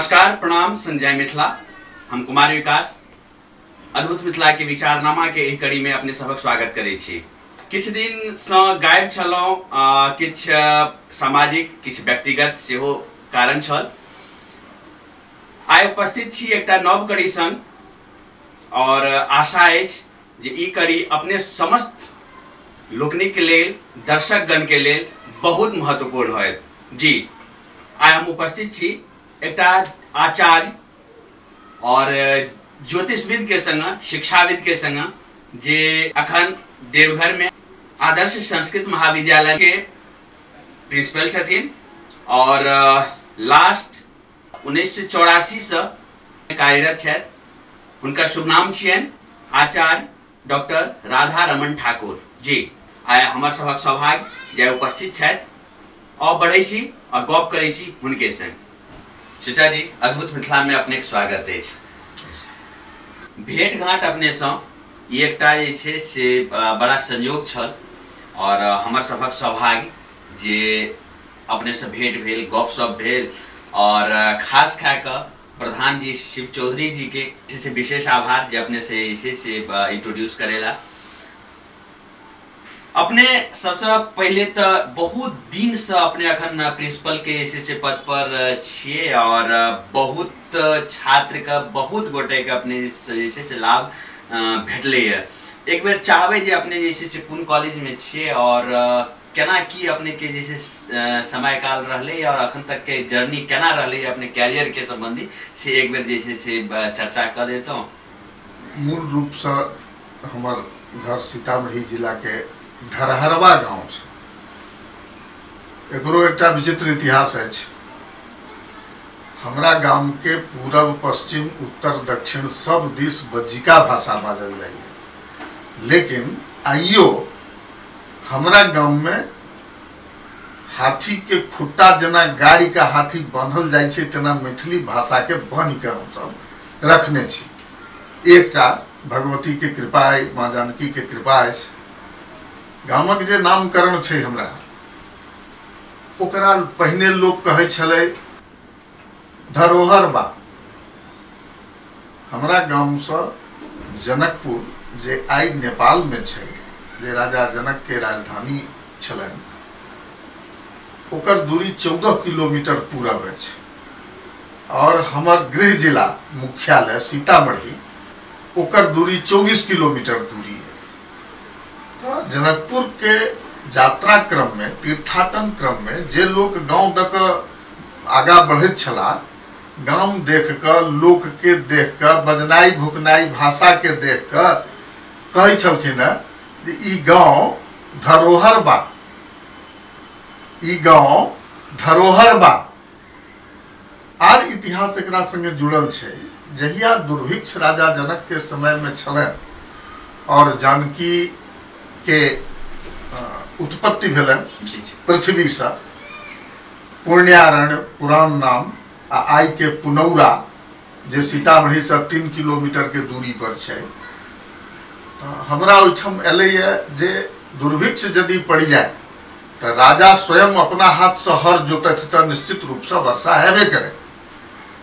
नमस्कार, प्रणाम, संजय मिथिला। हम कुमार विकास अद्भुत मिथिला के विचारनामा के एहि कड़ी में अपने सबक स्वागत करै छी। किछु दिन सँ गायब छलहुँ, किछु सामाजिक किछु व्यक्तिगत सेहो कारण छल। आइ उपस्थित छी एकटा नव कड़ी संग और आशा अछि जे ई कड़ी अपने समस्त लोकनिक लेल, दर्शकगण के लेल बहुत महत्वपूर्ण होयत। जी, आइ हम उपस्थित छी एकटा आचार्य और ज्योतिषविद के संग, शिक्षाविद के संग, जे अखन देवघर में आदर्श संस्कृत महाविद्यालय के प्रिंसिपल छथिन और लास्ट 1984 से कार्यरत छथि। हुनकर शुभ नाम छियनि आचार्य डॉक्टर राधा रमन ठाकुर जी। आइ हमर सभक सौभाग्य जे उपस्थित छथि। और बढ़ै छी और गप करै छी हुनके संग। चचा जी, अद्भुत मिथिला में अपने स्वागत अछि। भेंट घाट अपने सँ ई एकटा जे छै से बड़ा संयोग छल और हमर सभक सौभाग्य जे अपने से भेंट भेल, गपशप भेल और खास खा कऽ प्रधान जी शिव चौधरी जी के से विशेष आभार जे अपने से जे छै से इंट्रोड्यूस करेला। अपने सबसे पहले तो बहुत दिन से अपने अखन प्रिंसिपल के जे छै पद पर छियै और बहुत छात्र के, बहुत गोटे के अपने जे छै से लाभ भेटलै। एक बेर चाहबै जे अपने जे छै से कोन कॉलेज में छियै और केना की अपने के जे छै समय काल रहलै और अखन तक के जर्नी केना रहलै अपने कैरियर के संबंधी, से एक बेर जे छै से चर्चा कऽ देतहुँ। मूल रूपसँ हमर घर सीतामढ़ी जिला के धरहरवा गाँव छै। एकरो एकटा विचित्र इतिहास अछि। हमरा गाम के पूरब, पश्चिम, उत्तर, दक्षिण सब दिस बज्जिका भाषा बाजल जाइए, लेकिन आइयो हमरा गाम में हाथी के खुट्टा जेना गाड़ी का हाथी बान्हल जाइ छै तेना मैथिली भाषा के बान्हि के हमसब रखने छी। एकटा भगवती के कृपा अछि, माँ जानकी के कृपा अछि। गामक जे नामकरण छै हमरा, ओकरा पहिने लोक कहै छलै धरोहर बा। हमरा गामसँ जनकपुर जे आइ नेपाल में छै, जे राजा जनक के राजधानी छलनि, ओकर दूरी 14 किलोमीटर पूरब अछि और हमर गृह जिला मुख्यालय सीतामढ़ी, ओकर दूरी 24 किलोमीटर दूरी है। तो जनकपुर के यात्रा क्रम में, तीर्थाटन क्रम में जे लोग गाँव दऽ कऽ आगा बढ़ैत छलाह, गाम देख कऽ, लोक के देख कऽ, बजनाइ भुकनाइ भाषा के देख कऽ कहै छलखिन हेँ जे ई गाँव धरोहर बा, ई गाँव धरोहर बा। आर इतिहास एकरा संगे जुड़ल छै। जहिया दुर्भिक्ष राजा जनक के समय में छलनि और जानकी के उत्पत्ति भेलनि पृथ्वीसँ, पुण्यारण्य पुरान नाम आ आइ के पुनौरा जे सीतामढ़ीसँ 3 किलोमीटर के दूरी पर छै, तऽ हमरा ओहिठाम एलैए जे दुर्भिक्ष यदि पड़ि जाय तऽ राजा स्वयं अपना हाथसँ हर जोतथि तऽ निश्चित रूपसँ वर्षा हेबे करे।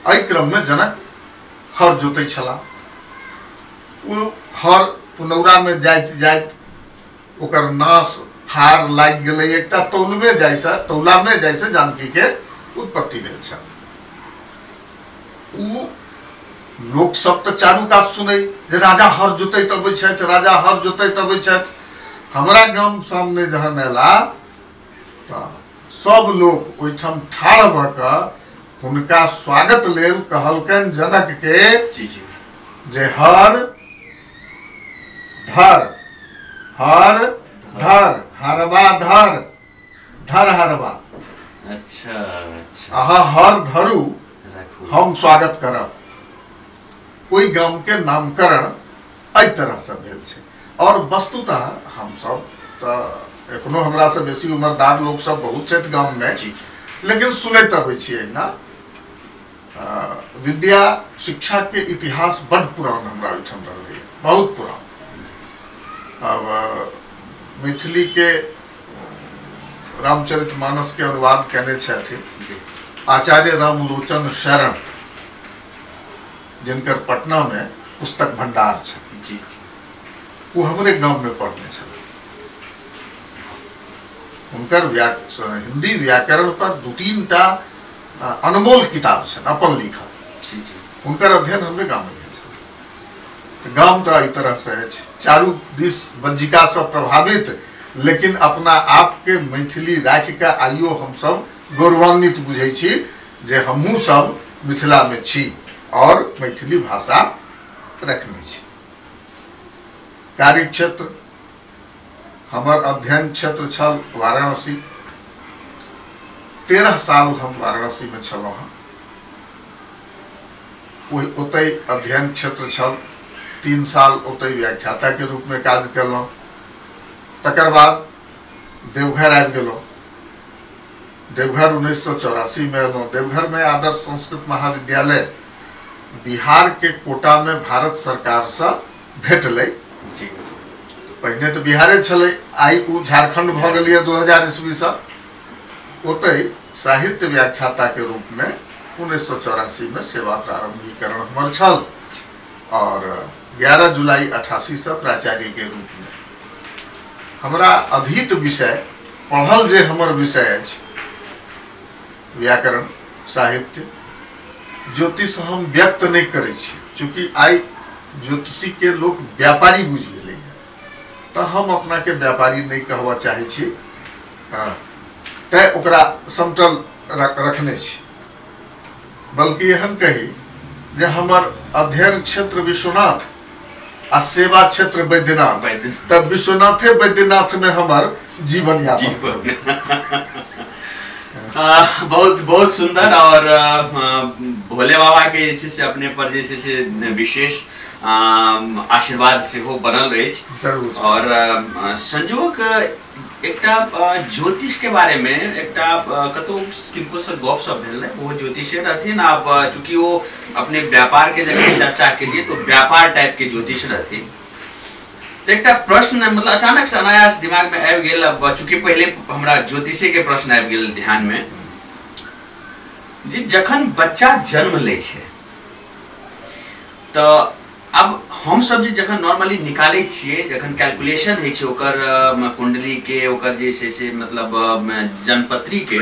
एहि क्रममे जनक हर जोतै छलाह। ओ हर पुनौरामे जाइत जाइत ओकर नाश फार लागि गेलै। एकटा तौलमे जाइसँ, तौलामे जाइसँ जानकी के उत्पत्ति भेल छल। ओ लोक सब तऽ चारू कात सुनै जे राजा हर जोतैत अबै छथि, राजा हर जोतैत अबै छथि। हमरा गाम सामने जहन अयला तऽ सब लोक ओहिठाम ठाढ़ भऽ कऽ हुनका स्वागत लेल कहलकनि जनक के जे हर धर, हर धर, हरबा धर, धर हरबा। अच्छा अच्छा, अहाँ हर धरू, हम स्वागत करब। ओहि गाम के नामकरण एहि तरहसँ भेल छै। और वस्तुतः हमसब तऽ एखनो हमरा से बेसी उम्रदार लोक सब बहुत छथि गाम में, लेकिन सुनैत अबै छियै ना। विद्या शिक्षा के इतिहास बड पुरान हमरा ओहिठाम रहलैए, बहुत पुरान। अब मैथिली के रामचरितमानस के अनुवाद केने छथि आचार्य रामलोचन शरण। जिनकर पटना में पुस्तक भंडार छै जी, ओ हमरे गाँव में पढ़ने छल। हुनकर हिंदी व्याकरण पर 2-3 टा अनमोल किताब छनि अपन लिखल। हुनकर अध्ययन हमरे गाँव में भेल छल। तऽ गाम तऽ एहि तरहसँ अछि, चारू दिस बज्जिकासँ प्रभावित, लेकिन अपना आपके मैथिली राखि कऽ आइयो हमसब गौरवान्वित बुझै छी जे हमहूँ सब मिथिलामे छी और मैथिली भाषा रखने छी। कार्य क्षेत्र हमर अध्ययन क्षेत्र छल वाराणसी। 13 साल हम वाराणसी में छलहुँ हँ। ओतहि अध्ययन क्षेत्र छल। 3 साल ओतहि व्याख्याता के रूप में काज कयलहुँ। तकर बाद देवघर आबि गेलहुँ। देवघर 1984 में अयलहुँ। देवघर में आदर्श संस्कृत महाविद्यालय बिहार के कोटा में भारत सरकार से भेटलै। पहिने तो बिहारे छलै, आइ ओ झारखंड भऽ गेल 2000 ईस्वीसँ। ओतहि साहित्य व्याख्याता के रूप में 1984 में सेवा प्रारंभीकरण हमर छल और 11 जुलाई 88 से प्राचार्य के रूप में हमरा अधीत विषय पढ़ल जे हमर विषय अछि व्याकरण, साहित्य, ज्योतिष हम व्यक्त नहीं करै छी, चूँकि आइ ज्योतिषी के लोग व्यापारी बुझि गेलै तऽ हम अपना के व्यापारी नहीं कहबऽ चाहै छी, तैं ओकरा समतल रखने छी। बल्कि एहन कही जे हमर अध्ययन क्षेत्र विश्वनाथ आ सेवा क्षेत्र वैद्यनाथ, तऽ विश्वनाथे वैद्यनाथ में हमर जीवन यापन। बहुत बहुत सुंदर। और भोले बाबा के जे छै से अपने पर जे छै से विशेष आशीर्वाद सेहो बनल अछि। और संजोग एकटा ज्योतिष के बारे में एकटा कतौ किनको से गप सप भेल रहे, वो ज्योतिषे रहथिन। आब चूँकि वो अपने व्यापार के जगह चर्चा के लिए तो व्यापार टाइप के ज्योतिष रहथिन, तो एकटा प्रश्न मतलब अचानक से अनायास दिमाग में आबि गेल। अब चूँकि पहले हमरा ज्योतिषे के प्रश्न आबि गेल ध्यान में जे जखन बच्चा जन्म लै छै तो अब हम सब जे जखन नॉर्मली निकालै छियै, जखन कैलकुलेशन होइ छै ओकर कुंडली के, ओकर जे छै से मतलब जन्मपत्री के,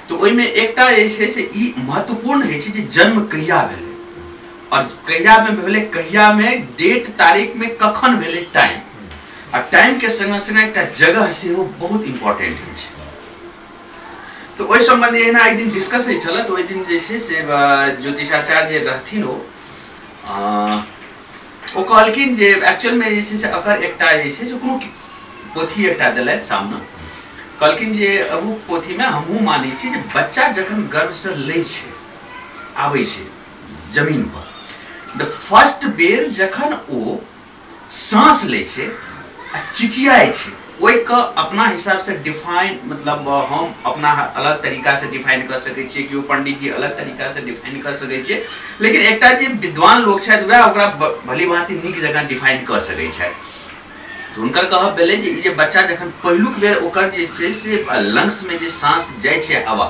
तो ओहिमे एकटा जे छै से ई महत्वपूर्ण होइ छै जे जन्म कहिया भेलै और कहिया में भेलै, कहिया में डेट तारीख में कखन भेलै, टाइम आ टाइम के संगे संगे एकटा जगह सेहो बहुत इम्पोर्टेंट होइ छै। तो ओहि सम्बन्धी एहिना एक दिन डिस्कस होइ छलै, तो ओहि दिन जे छै से ज्योतिषाचार्य जे रहथिन ओ कहलखिन जे एक्चुअल में जे छै से अगर एकटा जे छै से कोनो पोथी एकटा देलथि सामने, कहलखिन जे अबू पोथीमे हमहूँ मानै छी जे बच्चा जखन गर्भसँ लै छै, आबै छै जमीन पर, द फर्स्ट बेर जखन ओ साँस लै छै आ चिचियाइ छै, ओहिके अपना हिसाबसँ डिफाइन, मतलब हम अपना अलग तरीकासँ डिफाइन कऽ सकै छियै, कि ओ पंडितजी अलग तरीकासँ डिफाइन कऽ सकै छियै, लेकिन एकटा जे विद्वान लोक छथि वएह ओकरा भली भाँति नीक जकाँ डिफाइन कऽ सकै छथि। तऽ हुनकर कहब भेलै जे ई जे बच्चा जखन पहिलुक बेर ओकर जे छै से लंग्समे जे साँस जाइ छै हवा,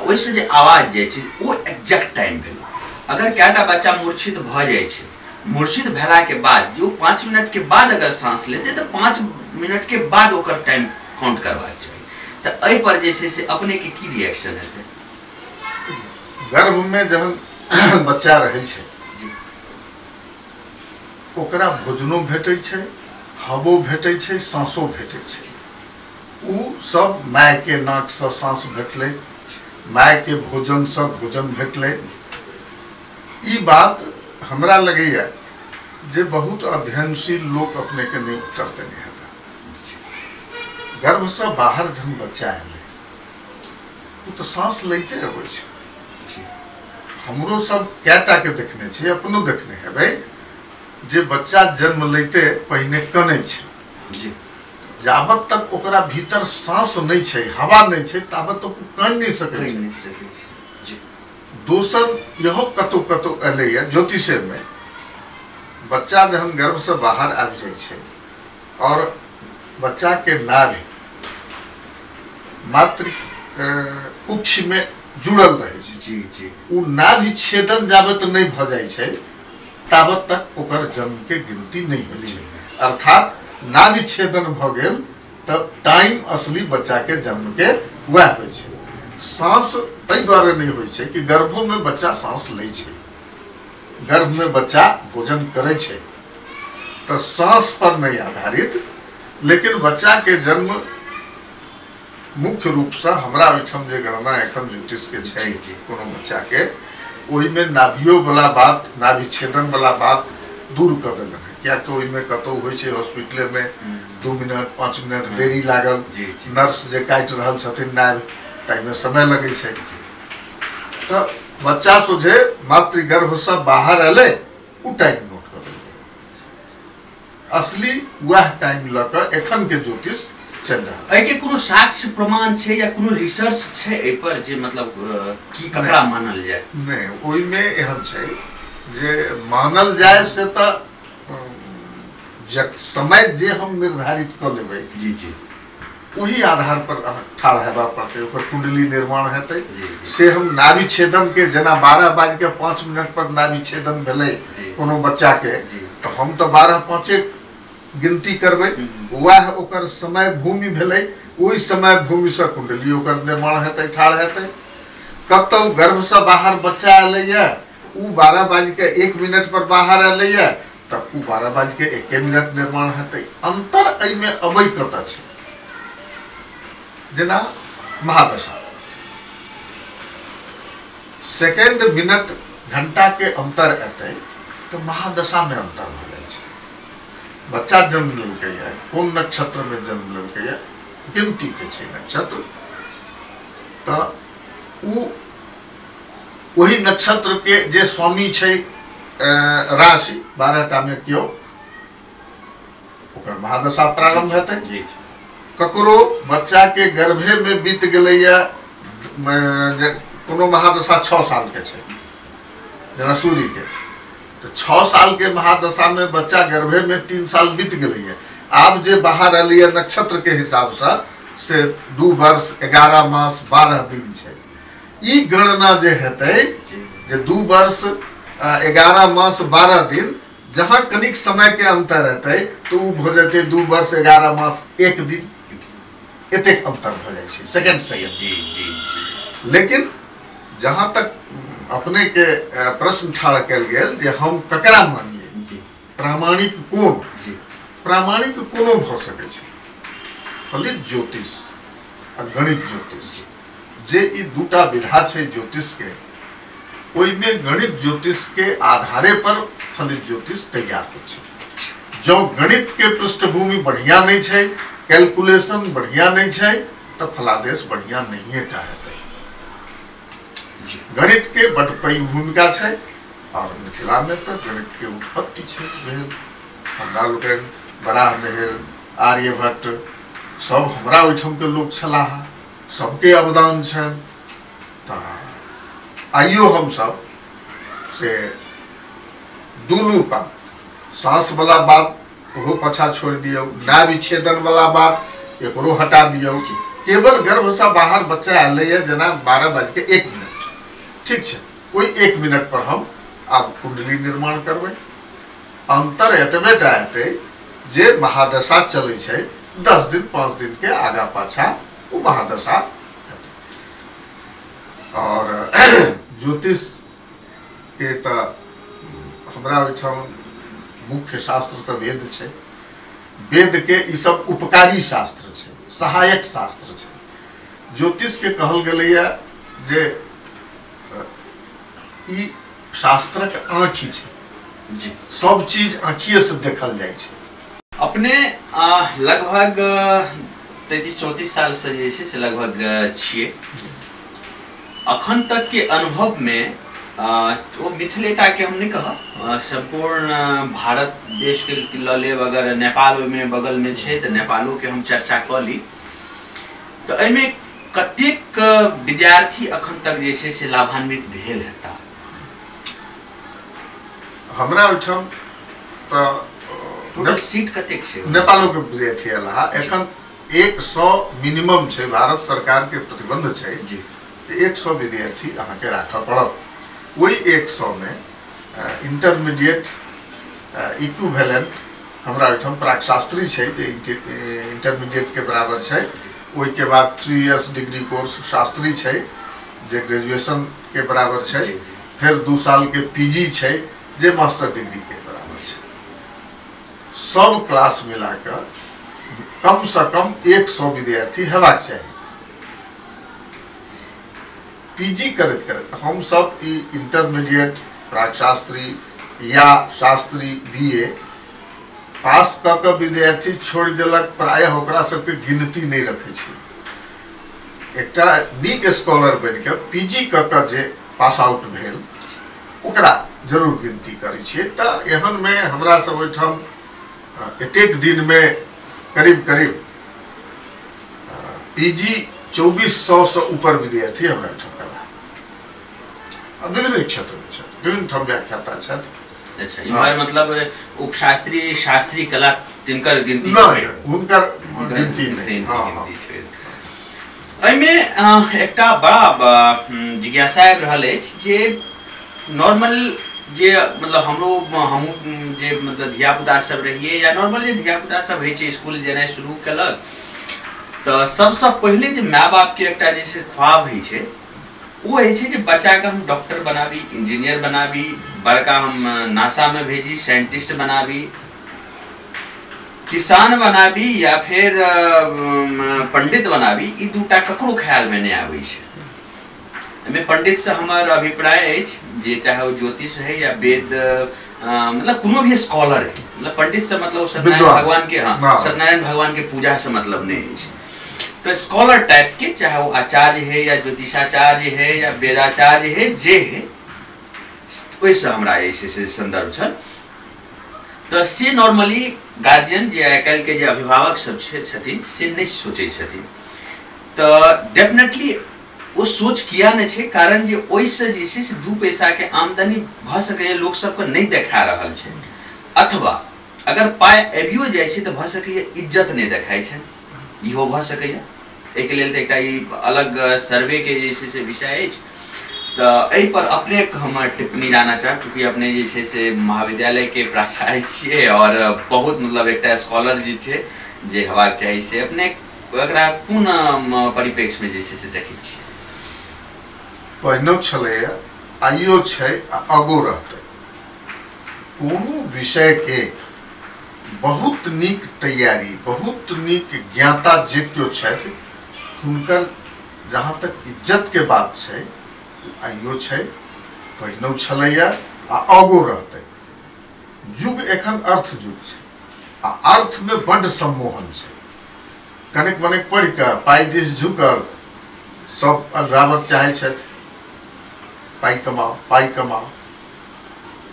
ओहिसँ जे आवाज जाइ छै ओ एक्जैक्ट टाइम भेलै। अगर कएटा बच्चा मूर्छित भऽ जाइ छै, मूर्छित भेलाके बाद जो 5 मिनट के बाद अगर सांस लेते तो 5 मिनट के बाद ओकर टाइम काउंट करबाक चाही। तो एहि पर जे छै से अपने के की रिएक्शन हेतै? गर्भ में जहन बच्चा रहै छै ओकरा भोजनो भेटै छै, हवो भेटै छै, सांसो भेटै छै। उ सब माय के नाक से सांस भेटलै, माय के भोजन से भोजन भेटलै। ई बात हमरा लगैया जे बहुत अध्ययनशील लोक अपने के नहीं उत्तर देने हेता। गर्भ से बाहर जहन बच्चा एलै ओ तो सांस लैते अबै छै। हमरो सब कएटा के देखने छी, अपनो देखने हेबै जे बच्चा जन्म लैते पहिने कनै छै। जाबत तक ओकरा भीतर सांस नहीं छै, हवा नहीं छै, ताबत तक ओ कानि नहीं सकै छै। दोसर इहो कतौ कतौ एलैया ज्योतिषे में, बच्चा जहन गर्भ से बाहर आबि जाइ छै और बच्चा के नाभि मातृ कुक्ष में जुड़ल रहै छै। जी जी। ओ नाभि छेदन जाबत नहि भऽ जाइ छै ताबत तक ओकर जन्म के गिनती नहि होइ छै। अर्थात नाभि छेदन भऽ गेल तऽ टाइम असली बच्चा के जन्म के वएह होइ छै। साँस एहि दुआरे नहि होइ छै कि गर्भो में बच्चा साँस लै छै, गर्भ में बच्चा भोजन करै छै, तऽ साँस पर नहि आधारित। लेकिन बच्चा के जन्म मुख्य रूपसँ हमरा ओहिठाम जे गणना एखन ज्योतिष के छै कोनो बच्चा के, ओहिमे नाभियो वाला बात, नाभि छेदन वाला बात दूर कऽ देलक है। किया तऽ ओहिमे कतहु होइ छै हॉस्पिटलेमे 2 मिनट 5 मिनट देरी लागल, नर्स जे काटि रहल छथिन नाभि ताहिमे समय लगै छै। तऽ बच्चा सोझे मातृगर्भसँ बाहर एलै ओ टाइम नोट कऽ देलकै, असली वएह टाइम लऽ कऽ एखन के ज्योतिष चलि रहल। एहिके कोनो साक्ष्य प्रमाण छै या कोनो रिसर्च छै एहि पर जे मतलब की ककरा मानल जाय? नहि, ओहिमे एहन छै जे मानल जाय से तऽ समय जे हम निर्धारित कऽ लेबै जी जी ओही आधार पर ठाढ़ हेबा पड़तै, ओकर कुंडली निर्माण हेतै। से हम नाभि छेदन के जेना 12:05 पर नाभि छेदन भेलै कोनो बच्चा के, तऽ हम तऽ 12:05 गिनती करबै, वएह ओकर समय भूमि भेलै, ओहि समय भूमिसँ कुंडली ओकर निर्माण हेतै, ठाढ़ हेतै। कतहु गर्भसँ बाहर बच्चा एलैए, ओ 12:01 पर बाहर एलैए, तऽ ओ 12:01 निर्माण हेतै। अंतर एहिमे अबै कतऽ छै? जेना महादशा सेकेंड मिनट घंटा के अंतर एतै तऽ महादशा में अंतर भऽ जाइ छै। बच्चा जन्म लेलकैए, कोन नक्षत्र में जन्म लेलकैए, गिनती के छै नक्षत्र, तऽ उ ओही नक्षत्र के जे स्वामी छै राशि 12 टा में केओ, ओकर महादशा प्रारंभ हेतै। ककरो बच्चा के गर्भे में बीत गेलैए, कोनो महादशा 6 साल के छै जेना सूर्य के, तऽ 6 साल के महादशा में बच्चा गर्भे में 3 साल बीत गेलैए। आब जे बाहर एलैए नक्षत्र के हिसाबसँ से 2 वर्ष 11 मास 12 दिन छै। ई गणना जे हेतै जे 2 वर्ष 11 मास 12 दिन, जहाँ कनिक समय के अंतर हेतै तऽ ओ भऽ जेतै 2 वर्ष 11 मास 1 दिन, एतेक अंतर भऽ जाइ छै सेकेंड सेकेंड। जी जी जी। लेकिन जहाँ तक अपने के प्रश्न ठाढ़ कयल गेल जे हम ककरा मानिए, प्रामाणिक कोन, प्रामाणिक कोनो भऽ सकै छै, फलित ज्योतिष आ गणित ज्योतिष, जे ई दूटा विधा छै ज्योतिष के, ओहिमे गणित ज्योतिष के आधारे पर फलित ज्योतिष तैयार होइ छै। जँ गणित के पृष्ठभूमि बढ़िया नहि छै, कैलकुलेशन बढ़िया नहि छै, तऽ फलादेश बढ़िया नहिए टा हेतै। गणित के बड पैघ भूमिका छै और मिथिला में तऽ गणित के उत्पत्ति छै भेल। हमरा लोकनि बराह मिहिर, आर्यभट्ट सब हमरा ओहिठाम के लोक छलाह, सबके अवदान छनि। तऽ आइयो हमसब से दुनू बात, साँस वाला बात ओहो पाछा छोड़ि दियौ, नाभि छेदन वाला बात एकरो हटा दियौ, केवल गर्भसँ बाहर बच्चा एलैए जेना 12:01, ठीक छै, ओहि 1 मिनट पर हम आब कुंडली निर्माण करबै। अंतर एतबे टा हेतै जे महादशा चलै छै 10 दिन 5 दिन के आगा पाछा ओ महादशा हेतै। और ज्योतिष के तऽ हमरा ओहिठाम मुख्य शास्त्र तऽ वेद छै, वेद के ई सब उपकारी शास्त्र छै, सहायक शास्त्र छै। ज्योतिष के कहल गेलैए जे ई शास्त्रक आँखि छै, सब चीज आँखिए से देखल जाइ छै। अपने लगभग 33-34 साल से जे छै से लगभग छियै, अखन तक के अनुभव में ओ मिथिलेटा के हम नहीं कहब, संपूर्ण भारत देश के लऽ लेब, अगर नेपाल ओहिमे बगल में छै तऽ नेपालो के हम चर्चा कऽ ली, तऽ एहिमे कतेक विद्यार्थी अखन तक जे छै से लाभान्वित भेल हेता? हमरा ओहिठाम तऽ टोटल सीट कतेक छै? नेपालो के विद्यार्थी आयल है एखन 100 मिनिमम छै, भारत सरकार के प्रतिबंध छै जी तऽ 100 विद्यार्थी अहाँके राखऽ पड़त। ओहि 100 मे इंटरमीडिएट इक्विवेलेंट हमरा ओहिठाम प्राकशास्त्री छै जे इंटरमीडिएट के बराबर छै। ओहिके बाद 3 इयर्स डिग्री कोर्स शास्त्री छै जे ग्रेजुएशन के बराबर छै। फेर 2 साल के पीजी छै जे मास्टर डिग्री के बराबर छै। सब क्लास मिलाकर कम से कम 100 विद्यार्थी हेबाक चाही। पीजी करैत करैत हम सब ई इंटरमीडिएट प्राकशास्त्री या शास्त्री बीए पास कऽ कऽ विद्यार्थी छोड़ि देलक, प्रायः ओकरा सबके गिनती नहि रखै छी। एकटा नीक स्कॉलर बनि कऽ पीजी कऽ कऽ जे पास आउट भेल ओकरा जरूर गिनती करै छियै। तऽ एहनमे हमरा सब ओहिठाम एतेक दिनमे करीब करीब पीजी 2400 से ऊपर विद्यार्थी हमरा ओहिठाम कला विभिन्न क्षेत्रमे छथि, विभिन्न ठाम व्याख्याता छथि। अच्छा, इम्हर मतलब उपशास्त्री शास्त्री कला तिनकर गिनती नहि, हुनकर गिनती नहि। एहिमे एकटा बड़ा जिज्ञासा आबि रहल अछि जे नॉर्मल जे मतलब हमहूँ जे मतलब धियापुता सब रहियै या नॉर्मल जे धियापुता सब होइ छै स्कूल जेनाइ शुरू केलक तऽ सबसँ पहिले जे माय बापके एकटा जे छै ख्वाब होइ छै ओ होइ छै जे बच्चाके हम डॉक्टर बनाबी, इंजीनियर बनाबी, बड़का हम नासामे भेजी, साइंटिस्ट बनाबी, किसान बनाबी या फेर पंडित बनाबी। ई दूटा ककरो ख्यालमे नहि आबै छै। एहिमे पंडितसँ हमर अभिप्राय अछि जे चाहे ओ ज्योतिष है या वेद, मतलब कोनो भी स्कॉलर है, मतलब पंडितसँ मतलब सत्यनारायण भगवान के, हाँ, सत्यनारायण भगवान के पूजा से मतलब नहीं अछि। तो स्कॉलर टाइप के चाहे वो आचार्य है या ज्योतिषाचार्य है या वेदाचार्य है जे है, ओहिसँ हमरा जे छै से संदर्भ छल। तऽ से नॉर्मली गार्जियन जे आइ काल्हिके जे अभिभावक सब छथिन से नहि सोचै छथिन। तऽ डेफिनेटली ओ सोच किया नहि छै, कारण जे ओहिसँ जे छै से 2 पैसाके आमदनी भऽ सकैए, लोक सबके नहि देखा रहल छै, अथवा अगर पाइ आबियो जाइ छै तऽ भऽ सकैए इज्जत नहि देखाइ छै, इहो भऽ सकैए। एहिके लेल तऽ एकटा ई अलग सर्वेके जे छै से विषय अछि। तऽ एहिपर अपने हम टिप्पणी जानऽ चाहब, चूँकि अपने जे छै से महाविद्यालयके प्राचार्य छियै और बहुत मतलब एकटा स्कॉलर जे छै जे हेबाक चाही, से अपने एकरा कोन परिप्रेक्ष्यमे जे छै से देखै छियै? पहिनो छलैए, आइयो छै आ आगो रहतै। कोनो विषयके बहुत नीक तैयारी, बहुत नीक ज्ञाता जे केओ छथि हुनकर जहाँ तक इज्जतके बात छै आइयो छै, पहिनो छलैए आ आगो रहतै। युग एखन अर्थ युग छै आ अर्थमे बड्ड सम्मोहन छै। कनिक मनिक पढ़ि कऽ पाइ दिस झुकल सब अभिभावक चाहै छथि पाइ कमाउ, पाइ कमाउ।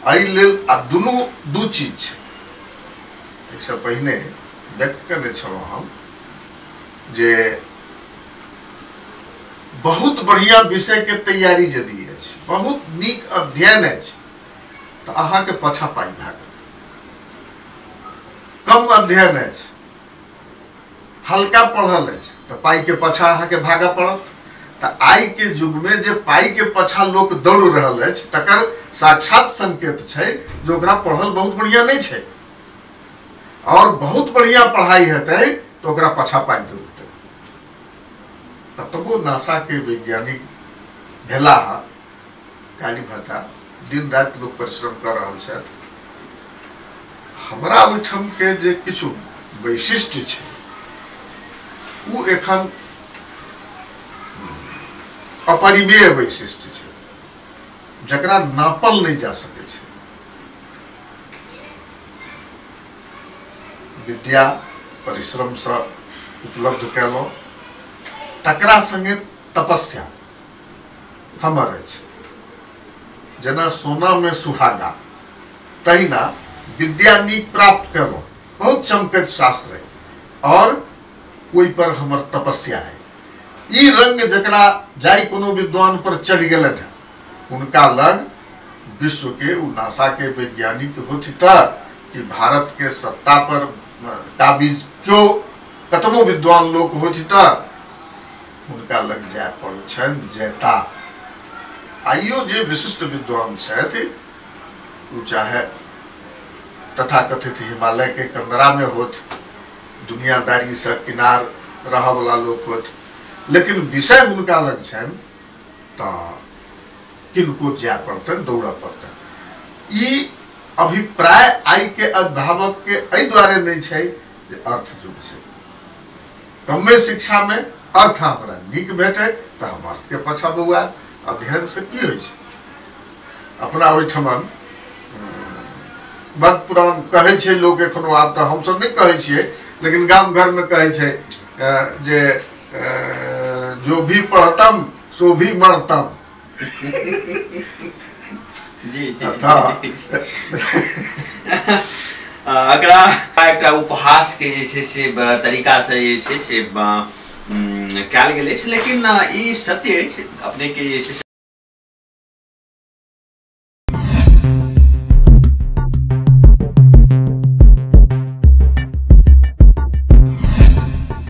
एहि लेल आ दुनू दू चीज छै। एहिसँ पहिने व्यक्त करने छलहुँ हम जे बहुत बढ़िया विषय के तैयारी यदि अछि, बहुत नीक अध्ययन अछि, तऽ अहाँके पाछा पाइ भागत। कम अध्ययन अछि, हल्का पढ़ल अछि, तऽ पाइ के पाछा अहाँके भागऽ पड़त। तऽ आइ के युग में जे पाइ के पाछा लोक दौड़ रहल अछि तकर साक्षात संकेत छै जे ओकरा पढ़ल बहुत बढ़िया नहि छै, और बहुत बढ़िया पढ़ाई हेतै तऽ ओकरा पाछा पाइ दौड़तै। कतबो नासा के वैज्ञानिक भेला काली भाता, दिन राति लोक परिश्रम कऽ रहल छथि। हमरा ओहिठाम के जे किछु वैशिष्ट्य छै ओ एखन अपरिमेय वैशिष्ट्य छै जकरा नापल नहि जा सकै छै। विद्या परिश्रमसँ उपलब्ध कयलहुँ, तकरा संगे तपस्या हमर अछि। जेना सोना में सुहागा तहिना विद्या नीक प्राप्त कयलहुँ, बहुत चमकैत शास्त्र है और ओहि पर हमर तपस्या है। ई रंग जकरा जाहि कोनो विद्वान पर चढ़ि गेलनि हैं हुनका लग विश्व के उ नासा के वैज्ञानिक होथि तऽ कि भारत के सत्ता पर काबिज क्यों कतबो विद्वान लोक होथि तऽ हुनका लग जाय पड़ै छनि, जयता। आइयो जे विशिष्ट विद्वान छथि ओ चाहे तथाकथित हिमालय के कंदरा में होत, दुनियादारी से किनार रहवला लोक होत, लेकिन विषय हुनका लग छनि तऽ किनको जाय पड़तनि, दौड़ऽ पड़तनि। ई अभिप्राय आइ के अभिभावक के एहि दुआरे नहि छै जे अर्थ युग छै, कमे शिक्षा में अर्थ हमरा नीक भेटे तऽ हम अर्थ के पाछा बौआएब। अध्ययन से की होइ छै? अपना ओहिठमन बड़ पुरान कहै छै लोक, एखनो आब तऽ हमसब नहि कहै छियै, लेकिन गाम घर में कहै छै जे जो भी पढ़तम सो भी मरतम। जी जी। एकरा एकटा उपहास के जे छै से तरीका से जे छै से कयल गेल अछि, लेकिन ई सत्य अछि अपने के जे छै।